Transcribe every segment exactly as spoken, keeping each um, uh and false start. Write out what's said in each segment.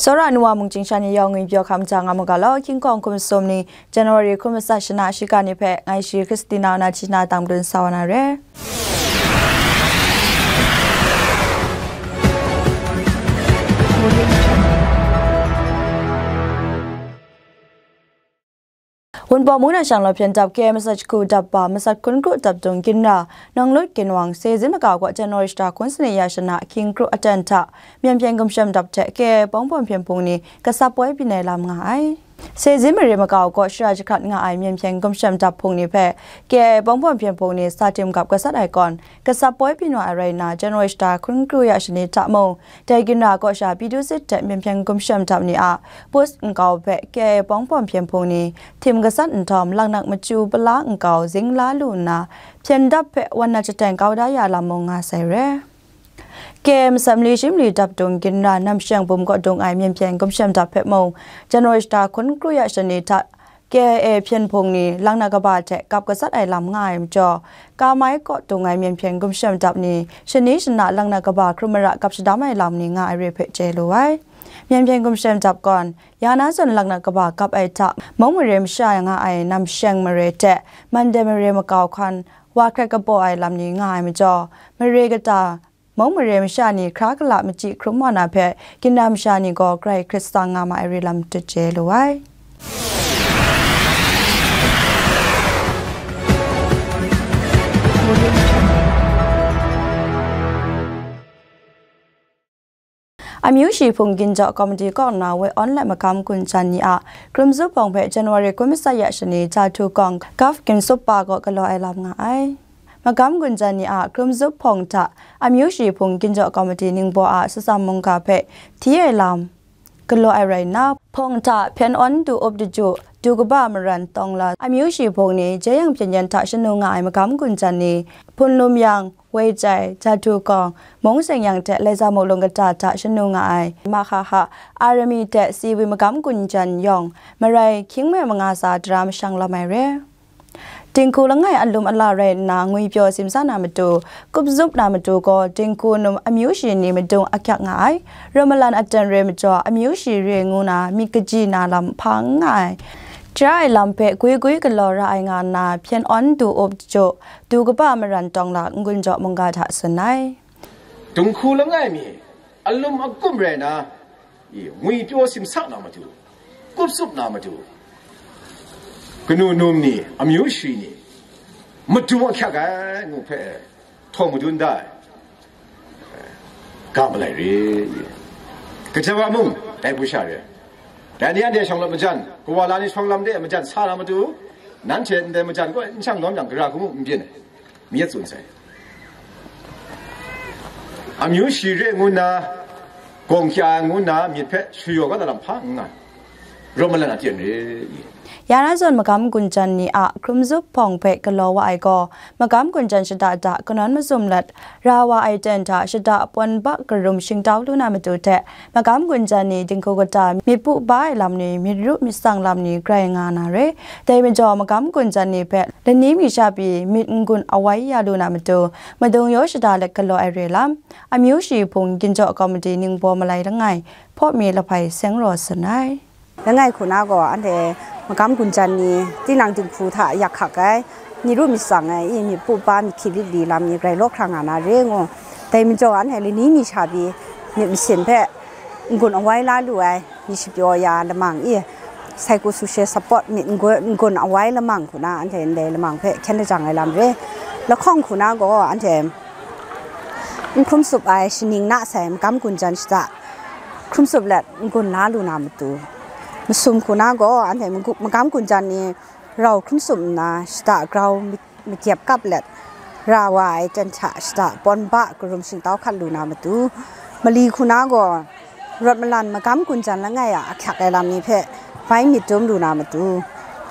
Tsawra ai nu wa mung chying sha ni yawng ngwipyaw hkam jang nga mu ga law, hkying hkawng hkum sum ni January hkun matsat shana shiga ni hpe ngai shi Christina na hti na tang madun sa wa na re. Wunpawng mung na shanglawt hpyen dap ke matsat jahku dap ba, matsat hkun kru dap dung ginra, nawng lut ginwang, sezin makau gaw January shata hkun sanit ya shana hkying kru aten hta, myen hpyen gumshem dap hte ke pawng pawng hpyen hpung ni gasap poi byin ai lam nga ai. Sezin mare makau gaw shara jahkrat nga ai myen hpyen gumshem dap hpung ni hpe ke pawng pawng hpyen hpung ni sa tim gap gasat ai kawn, gasap poi byin wa ai rai nna, January shata hkun kru ya shani hta mung, dai ginra kaw sha Pidusit hte myen hpyen gumshem dap ni a pus nkau hpe ke pawng pawng hpyen hpung ni htim gasat nhtawm, laknak machyu pala nkau zing la lu nna, hpyen dap hpe wan na jateng kau da ya lam mung nga sai re. Ke matsat mali shi mali dap dung ginra namsheng bum kaw dung ai myen hpyen gumshem dap hpe mung, January shata hkun kru ya shani hta K I A hpyen hpung ni laknak kaba hte kap gasat ai lam nga ai majaw, Kamai kaw dung ai myen hpyen gumshem dap ni shani shana laknak kaba hkrum mara kap shadam ai lam ni nga ai re hpe chye lu ai. Myen hpyen gumshem dap gawn, ya na zawn laknak kaba kap ai hta, mung mare masha nga ai namsheng mare hte, Mande mare makau hkan, wa hkret kabaw ai lam ni nga ai majaw, mare kata, mung mare masha ni hkra kala machyi hkrum wa na hpe, ginra masha ni gaw grai hkrit tsang nga ma ai re lam dut chye lu ai. Amyu shi hpung ginjaw komiti kaw nna woi awn let magam gun jan ni a hkrum zup hpawng hpe January hkun matsat ya shani Jahtu Kawng Gov Ginsup Pa kaw galaw ai lam nga ai. Magam gun jan ni a hkrum zup hpawng hta amyu shi hpung ginjaw komiti ningbaw a shatsam mungga hpe hti ai lam galaw ai rai nna, hpawng hta hpyen awn du up daju, du kaba maran tawng la, amyu shi hpung ni jeyang hpyen yen hta shanu nga ai magam gun jan ni, Hpun Lum Yang, Woi Jai, Jahtu Kawng, Mung Seng Yang hte Laiza Muk Lung Kata hta shanu nga ai, Mahaha, Arami hte Siwi magam gun jan yawng, marai hkying me manga tsa tara mashang lam ai re. Dinghku langai alum ala rai nna ngwipyaw simsa na matu, kup zup na matu gaw dinghku num amyu shi ni madung ahkyak nga ai. Rawt malan aten re majaw, amyu shi re ngu na myit kaji na lam hpa n nga ai. Tara ai lam hpe gwi gwi galaw ra ai nga nna, hpyen awn du up daju, du kaba maran tawng la n-gun jaw mungga hta tsun ai. Dinghku langai mi, alum akum rai na, i, ngwipyaw simsa na matu, kup zup na matu, kanu num ni, amyu shi ni, madung ahkyak ai ngu hpe, htawng madun da ai, ga malai re. Kaja wa mung, dai bu sha re. Dai ni anhte shawng lam majan, kawa la ni shawng lam de majan sa na matu, nanhte ndai majan gaw n shang lawm yang, gara hku mung n byin ai. Myit tsun sai. Amyu shi re ngu nna, gawng hkya ai ngu nna, myit hpe shayaw kau na lam hpa n nga, rawt malan aten re i. Ya na zawn magam gun jan ni a hkrum zup hpawng hpe galaw wa ai gaw, magam gun jan shada da kanawn mazum let, ra wa ai ten hta shada pawn ba karum shingtau lu na matu hte, magam gun jan ni dinghku kata myit pu ba ai lam ni, myit ru myit tsang lam ni grai nga na re. Dai majaw, magam gun jan ni hpe lani mi sha pyi myit n-gun awai ya lu na matu, madung yaw shada let galaw ai re lam, amyu shi hpung ginjaw komiti ningbaw malai langai, Hpawmi Lahpai Seng Raw tsun ai. Langai hku na gaw, anhte magam gun jan ni tinang dinghku hta yak hkak ai, myit ru myit tsang ai, i myit pu pa myit hkyit lit li lam ni grai law hkra nga na re ngu. Dai majaw, anhte lani mi sha pyi myit masin hpe n-gun awai la lu ai, myit shapyaw ya lamang i, psychosocial support myit n-gun, n-gun awai lamang hku na, anhte ndai lamang hpe hkyen lajang ai lam re. Lahkawng hku na gaw, anhte n hkrum tsup ai shaning na sai magam gun jan shada hkrum tsup let n-gun la lu na matu, masum hku na gaw, anhte magu-, magam gun jan ni rau hkrum tsup nna, shada grau mi-, makyep kap let, ra wa ai ten hta shada pawn ba karum shingtau hkat lu na matu, mali hku na gaw, rawt malan magam gun jan langai a ahkyak ai lam ni hpe bai myit dum lu na matu,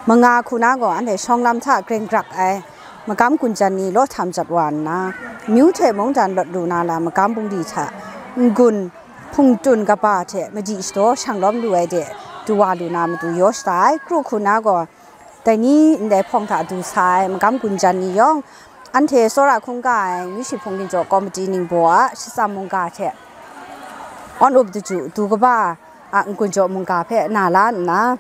manga hku na gaw, anhte shawng lam hta greng grak ai magam gun jan ni law htam jat wa nna, myu hte mungdan lawt lu na lam magam bungli hta n-gun hpungtun kaba hte madi shadaw shang lawm lu ai de du wa lu na matu yaw shada ai. Kru hku na gaw, dai ni ndai hpawng hta du sa ai magam gun jan ni yawng, anhte tsawra hkungga ai myu shi hpung ginjaw komiti ningbaw a shatsam mungga hte awn up daju du kaba a n-gun jaw mungga hpe na la nna,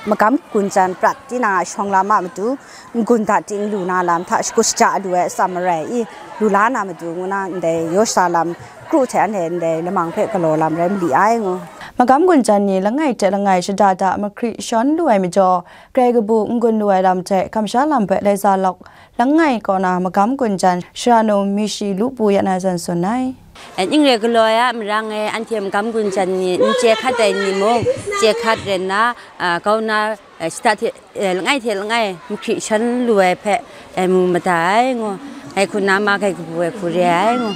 magam gun jan prat tinang a shawng lam a matu n-gun da ting lu na lam hta shakut shaja lu ai atsam marai i, lu la na matu ngu na ndai yaw sha lam kru hte anhte ndai lamang hpe galaw lam rai mali ai ngu. Magam gun jan ni langai hte langai shada da mahkri shawn lu ai majaw, grai kabu n-gun lu ai lam hte kamsha lam hpe lai za lawk langai kaw na magam gun jan shara num mi shi lu pu ya na zawn tsun ai. E, ning rai galaw ai a marang e, anhte magam gun jan ni n chye hkat ai ni mung, chye hkat rai nna, a, kau na, e, shada hte, e, langai hte langai mahkri shawn lu ai hpe, e, mu mada ai ngu, ngai hku na ma grai kabu ai hku re ai ngu.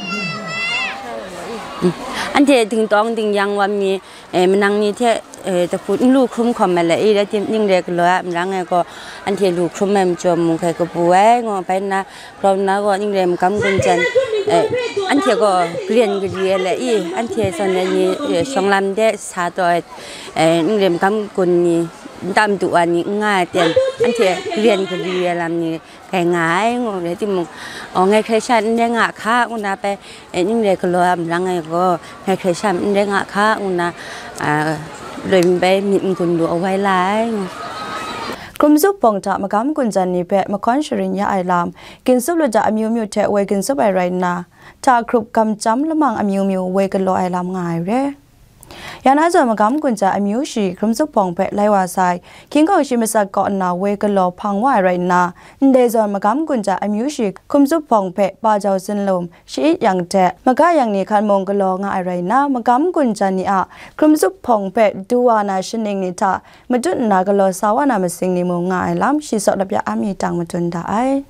Mm. Anhte dingtawng dingyang wa mi, e, manang ni hte, e, tahku n lu hkrum hkawm ai le i, rai tim, ning rai galaw ai a marang e gaw, anhte lu hkrum ai majaw mung grai kabu ai ngu, bai nna, grau nna gaw ning rai magam gun jan, e, anhte gaw karen kari ai le i, anhte zawn ai ni, e, shawng lam de sa taw ai, e, ning rai magam gun ni, nta madu wa ni n nga ai ten, anhte karen kari ai lam ni, kai nga ai ngu, rai timung, o, ngai hkrai sha n rai nga hka, ngu na bai, e, ning rai galaw a marang e gaw, ngai hkrai sha n rai nga hka, ngu na, a, loi mi bai myit n-gun lu awai la ai ngu. Hkrum zup hpawng hta magam gun jan ni hpe mahkawn sharin ya ai lam, ginsup lata amyu myu hte woi ginsup ai rai nna, hta hkrup gam chyam lamang amyu myu woi galaw ai lam nga ai re. Ya na zawn magam gun jan amyu shi hkrum zup hpawng hpe lai wa sai, hkying hkawng shi matsat kaw nna woi galaw hpang wa ai rai nna, ndai zawn magam gun jan amyu shi hkrum zup hpawng hpe pa jau sin lum, shi-it yang hte, maga yang ni hkan mung galaw nga ai rai nna, magam gun jan ni a hkrum zup hpawng hpe du wa na shaning ni hta matut nna galaw sa wa na masing ni mung nga ai lam, shi Sawt Lapya Ami Tang madun da ai.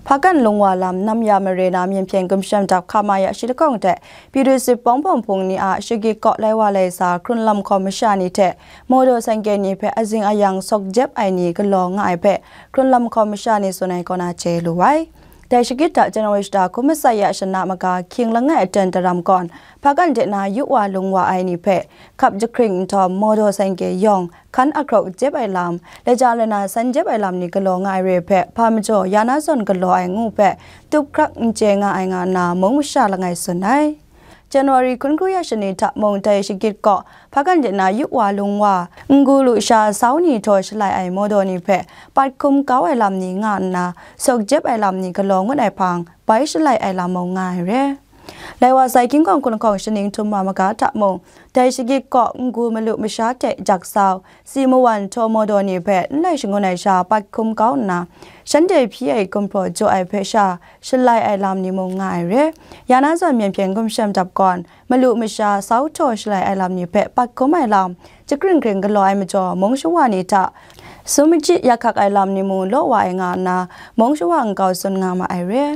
Hpakan lung wa lam nam ya mare na myen hpyen gumshem dap hka ma ya shi lahkawng hte, P D C pawng pawng hpung ni a shagit kaw lai wa lai sa, hkrun lam hkawm masha ni hte, mawdaw sangke ni hpe azing ayang sawk jep ai ni galaw nga ai hpe, hkrun lam hkawm masha ni tsun ai kaw na chye lu ai. Dai shagit hta January shata hkum matsat ya shana maga hkying langai aten daram gawn, hpakan de na yu wa lung wa ai ni hpe, hkap jahkring nhtawm mawdaw sangke yawng, hkan ahkraw jep ai lam, laja lana san jep ai lam ni galaw nga ai re hpe, hpa majaw ya na zawn galaw ai ngu hpe, tup hkrak n chye nga ai nga nna mung masha langai tsun ai. January hkun kru ya shani hta mung dai shagit kaw, hpakan de na yu wa lung wa, n-gu lu sha sau ni htaw shalai ai mawdaw ni hpe, pat hkum kau ai lam ni nga nna, sawk jep ai lam ni galaw ngut ai hpang, bai shalai ai lam mung nga ai re. Lai wa sai hkying hkawng hkun lahkawng shaning htum wa maga hta mung, dai shagit kaw n-gu malu masha hte jak sau, si mawan htaw mawdaw ni hpe n lai shangun ai sha pat hkum kau nna, shanhte hpyi ai gumhpraw jaw ai hpe sha shalai ai lam ni mung nga ai re. Ya na zawn myen hpyen gumshem dap gawn, malu masha sau htaw shalai ai lam ni hpe pat hkum ai lam, jahkring hkring galaw ai majaw mung shawa ni hta, sum machyi yak hkak ai lam ni mung law wa ai nga nna, mung shawa nkau tsun nga ma ai re.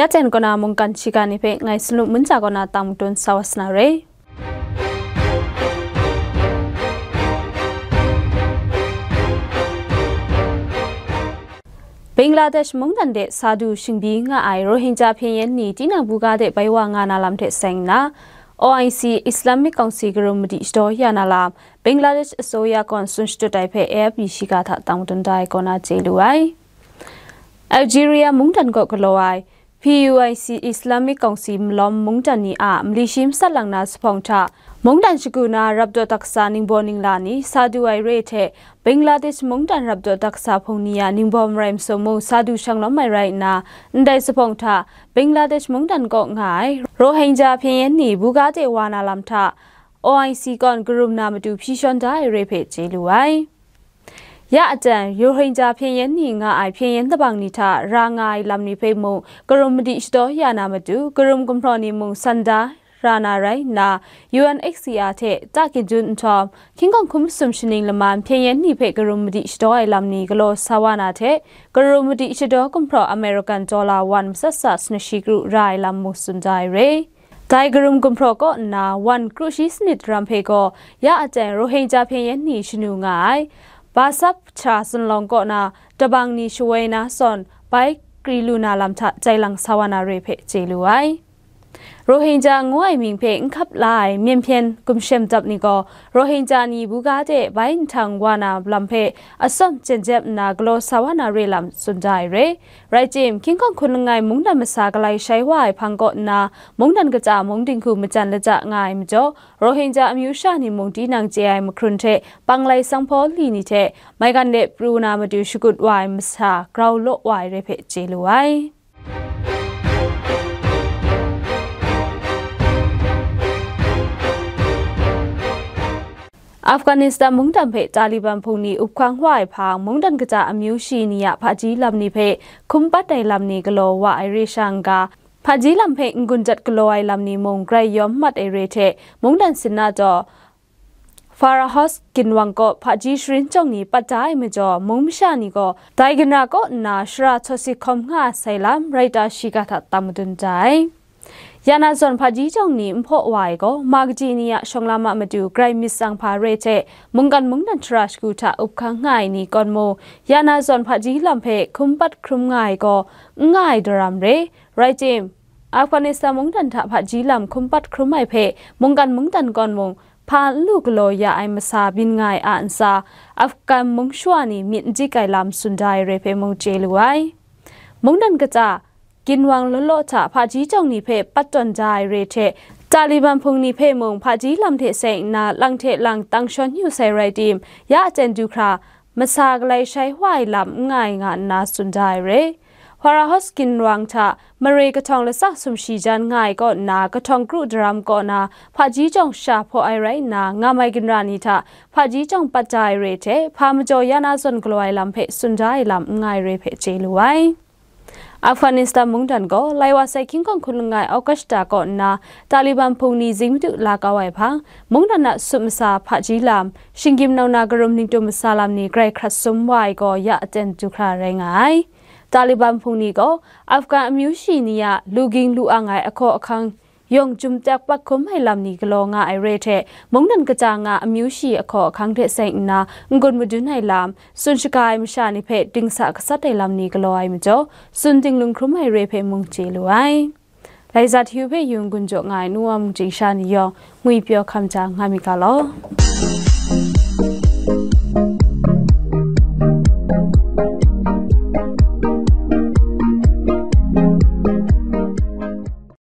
Ya ten kaw na mungkan shiga ni hpe ngai Salu Munca kaw na tang madun sa wa sa na re. Bangladesh mungdan de sa du shingbyi nga ai Rohingya hpyen yen ni tinang buga de bai wa nga na lam hte seng nna, O I C Islamic Council karum madi shadaw ya na lam, Bangladesh အစိုးရ kawn tsun shadut ai hpe A F P shiga hta tang dun da ai kaw na chye lu ai. Algeria mungdan kaw galaw ai P U I C Islamic Council malawm mungdan ni a mali shi masat lang na zuphpawng hta, mungdan shagu na rap daw daksa ningbaw ningla ni sa du ai re hte, Bangladesh mungdan rap daw daksa hpung ni a ningbaw marai masum mung sa du shang lawm ai rai nna, ndai zuphpawng hta Bangladesh mungdan kaw nga ai Rohingya hpyen yen ni buga de wa na lam hta, O I C kawn karum na matu hpyi shawn da ai re hpe chye lu ai. Ya aten, Rohingya hpyen yen ni nga ai hpyen yen dabang ni hta ra nga ai lam ni hpe mung karum madi shadaw ya na matu, karum gumhpraw ni mung san da ra na rai nna, U N H C R hte ta kyin dun nhtawm, hkying hkawng hkum masum shaning laman hpyen yen ni hpe karum madi shadaw ai lam ni galaw sa wa na hte, karum madi shadaw gumhpraw American dollar wan matsat sa sanashi kru ra ai lam mung tsun da ai re. Dai karum gumhpraw kaw nna, wan kru shi sanit daram hpe gaw, ya aten Rohingya hpyen yen ni shanu nga ai, Basap hta zunlawng kaw na dabang ni shawoi na zawn bai kri lu na lam hta jai lang sa wa na re hpe chye lu ai. Rohingya ngu ai mying hpe n hkap la ai myen hpyen gumshem dap ni gaw, Rohingya ni buga de bai nhtang wa na lam hpe atsawm jen jep nna galaw sa wa na re lam tsun da ai re. Rai tim, hkying hkawng hkun langai mungdan masa galai shai wa ai hpang kaw nna, mungdan kaja mung dinghku majan lajang nga ai majaw, Rohingya amyu sha ni mung tinang chye ai mahkrun hte panglai sanghpaw li ni hte maigan de pru na matu shagut wa ai masa grau law wa ai re hpe chye lu ai. Afghanistan mungdan hpe Taliban hpung ni up hkang wa ai hpang, mungdan kaja amyu shi ni a hpaji lam ni hpe hkum pat ai lam ni galaw wa ai re sha n-ga, hpaji lam hpe n-gun jat galaw ai lam ni mung grai yawm mat ai re hte, mungdan sinna taw, Farahos ginwang kaw hpaji sharin chyawng ni pat da ai majaw, mung masha ni gaw dai ginra kaw nna shara htawsi hkawm nga sai lam, Reuters shiga hta tang madun da ai. Ya na zawn hpaji chyawng ni n hpaw wa ai gaw, ma kaji ni a shawng lam a matu grai myit tsang hpa re hte, mungkan mungdan shara shagu hta up hkang nga ai ni kawn mung, ya na zawn hpaji lam hpe hkum pat hkrum nga ai gaw, n nga ai daram re. Rai tim, Afghanistan mungdan hta hpaji lam hkum pat hkrum ai hpe, mungkan mungdan kawn mung, hpa n lu galaw ya ai masa byin nga ai a ntsa, Afghan mung shawa ni myit n dik ai lam tsun da ai re hpe mung chye lu ai. Mungdan kaja, ginwang law law hta hpaji chyawng ni hpe pat tawn da ai re hte, Taliban hpung ni hpe mung hpaji lam hte seng nna lang hte lang tang shawn yu sai rai tim, ya aten du hkra, masa galai shai wa ai lam n nga ai nga nna tsun da ai re. Farahos ginwang hta mare kahtawng latsak sumshi jan nga ai kaw nna, kahtawng kru daram kaw na hpaji chyawng sha hpaw ai rai nna, ngam ai ginra ni hta hpaji chyawng pat da ai re hte, hpa majaw ya na zawn galaw ai lam hpe tsun da ai lam n nga ai re hpe chye lu ai. Afghanistan mungdan gaw, lai wa sai hkying hkawng hkun langai August kaw nna, Taliban hpung ni zing madu la kau ai hpang, mungdan a sup masa hpaji lam, shinggyim nau na karum ningtum masa lam ni grai hkrat sum wa ai gaw ya aten du hkra rai nga ai. Taliban hpung ni gaw, Afghan amyu shi ni a lu ging lu ang ai ahkaw ahkang, yawng jum tak pat hkum ai lam ni galaw nga ai re hte, mungdan kaja nga amyu shi ahkaw ahkang hte seng nna n-gun madun ai lam, tsun shaga ai masha ni hpe dingsa gasat ai lam ni galaw ai majaw, tsun dinglung hkrum ai re hpe mung chye lu ai. Laizat hyu hpe yung gun jaw nga ai nu wa mung chyingsha ni yawng, ngwi pyaw hkam jang nga myit ga law.